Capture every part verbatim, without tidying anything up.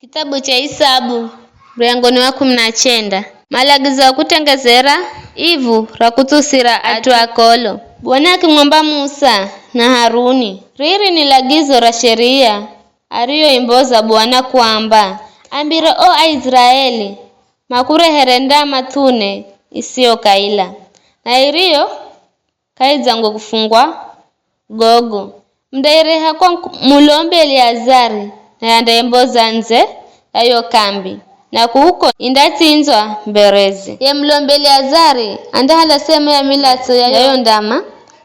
Kitabu cha Isabu, muryango ni wa kumi na chenda. Malagizo ya kutengezera ivu ra kutsusira at'u akolo. Bwana akimwamba Musa na Haruni, "Riri ni lagizo ra sheria ariyoimboza Bwana kuamba, 'Ambire o Aiziraeli makurehere ndama th'une isiyo kaila, na iriyo k'aidzangwe kufungwa gogo. Mundaireha kwa mulombi Eliazari, naye andaimboza ndze ya yo kambi, na kuko indatsindzwa mbereze. Ye mulombi Eliazari andahala sehemu ya milatso ya yo ndama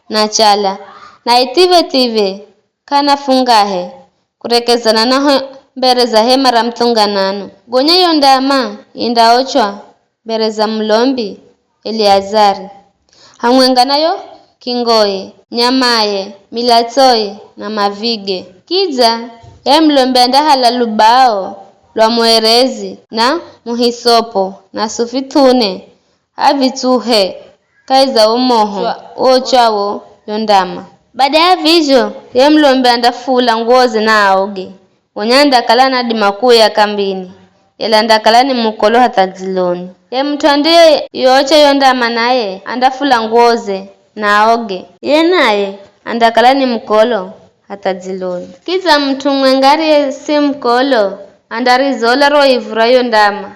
na chala, na ithiv̱e-thiv̱e k'ana fungahe, kurekezana na ho mbere za hema ra muthunganano. Gonya yo ndama indaochwa mbere za mulombi Eliazari, hamwenga na yo kingoye, nyamaye, milatsoye, na mavige. Kidza ye mulombi andahala lubao lwa mwerezi na muhisopo na sufi th'une, avitsuhe kahi za wo moho wochwawo yo ndama. Bada ya vizho, ye mulombi andafula nguwoze na aoge, gonya andakala anadima kuuya kambini, ela andakala ni mukolo hatha dziloni. Ye mut'u andiyeiocha yo ndama naye andafula nguwoze na aoge, ye naye andakala ni mukolo hatha dziloni. Kidza mut'u mwenga ariye si mukolo andarizola ro ivu ra yo ndama,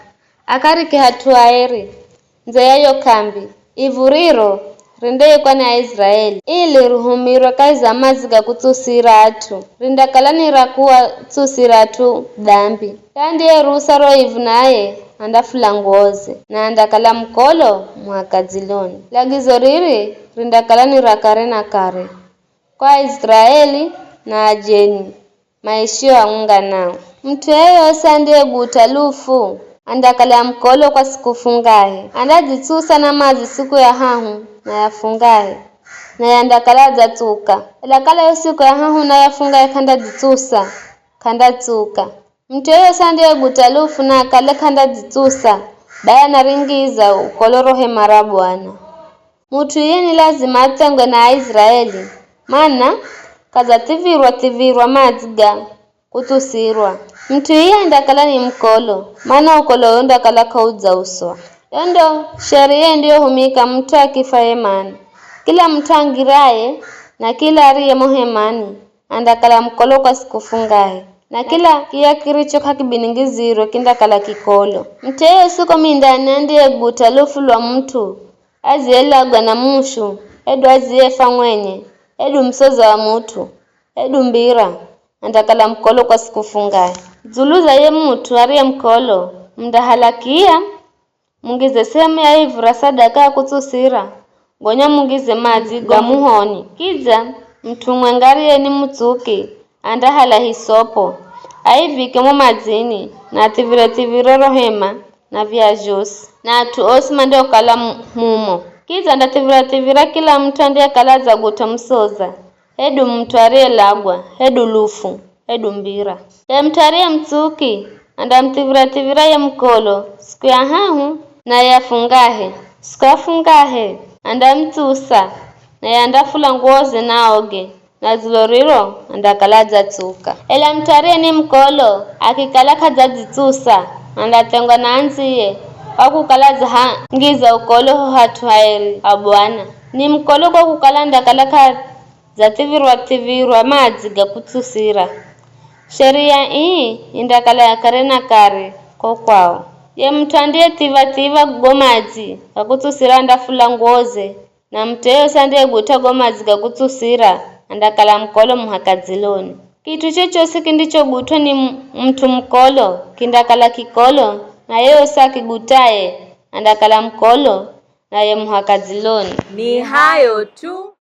akarike hat'u aeri ndze ya yo kambi. Ivu riro rindeikwa ni Aiziraeli, ili rihumirwe kahi za madzi ga kutsusira at'u, rindakala ni ra kuwatsusira at'u dambi. Ye andiyerusa ro ivu naye andafula nguwoze, na andakala mukolo muhaka dziloni. Lagizo riri rindakala ni ra kare na kare kwa Aiziraeli na ajeni maishio hamwenga nao. Mut'u yeyosi andiyeguta lufu andakala mukolo kwa siku fungahe. Andadzitsusa na madzi siku ya hahu na ya fungahe, naye andakala adzatsuka. Ela kala yo siku ya hahu na ya fungahe k'andadzitsusa, k'andatsuka. Mut'u yeyosi andiyeguta lufu na akale k'andadzitsusa, bai anaringiza ukolo ro hema ra Bwana. Mut'u iye ni lazima atsengwe na Aiziraeli, mana k'adzathiv̱irwa-thiv̱irwa madzi ga kutsusirwa. Mut'u iye andakala ni mukolo, mana ukolo uwo undakala k'audzauswa. Yo ndo sheria indiyohumika mut'u akifwa ye mana. Kila mut'u angiraye na kila ariye mo hemani andakala mukolo kwa siku fungahe, na kila kiya kiricho k'akibiningizirwe kindakala kikolo. Mut'u yeyosi ko mindani andiyeguta lufu lwa mut'u, aziyelagwa na mushu, hedu aziyefwa mwenye, hedu musoza wa mut'u, hedu mbira, andakala mukolo kwa siku fungahe. Dzulu za ye mut'u ariye mukolo, mundahala kiya, mungize sehemu ya ivu ra sadaka ya kutsusira, gonya mungize madzi ga muhoni. Kidza mut'u mwenga ariye ni mutsuki andahala hisopo, aivike mo madzini, na athivire-thivire ro hema na via zhosi, na at'u osi mandiokala mu-, mumo. Kidza andathivira-thivira kila mut'u andiyekala adzaguta musoza, hedu mut'u ariyelagwa, hedu lufu, hedu mbira. Ye mut'u ariye mutsuki andamuthivira-thivira ye mukolo siku ya hahu, naye afungahe. Siku afungahe, andamutsusa, naye andafula nguwoze na aoge, na dzulu riro andakala adzatsuka. Ela mut'u ariye ni mukolo, akikala k'adzadzitsusa, andathengwa na andziye, kwa kukala adzahangiza ukolo ho hat'u haeri ha Bwana. Ni mukolo kwa kukala andakala k'adzathiv̱irwa-thiv̱irwa madzi ga kutsusira. Sheria ii indakala ya kare na kare ko kwao. Ye mut'u andiyethiv̱a-thiv̱a go madzi ga kutsusira andafula nguwoze, na mut'u yeyosi andiyeguta go madzi ga kutsusira andakala mukolo muhaka dziloni. Kit'u chochosi kindichogutwa ni mu-, mut'u mukolo kindakala kikolo, na yeyosi akigutaye andakala mukolo, naye muhaka dziloni. Ni hayo tu.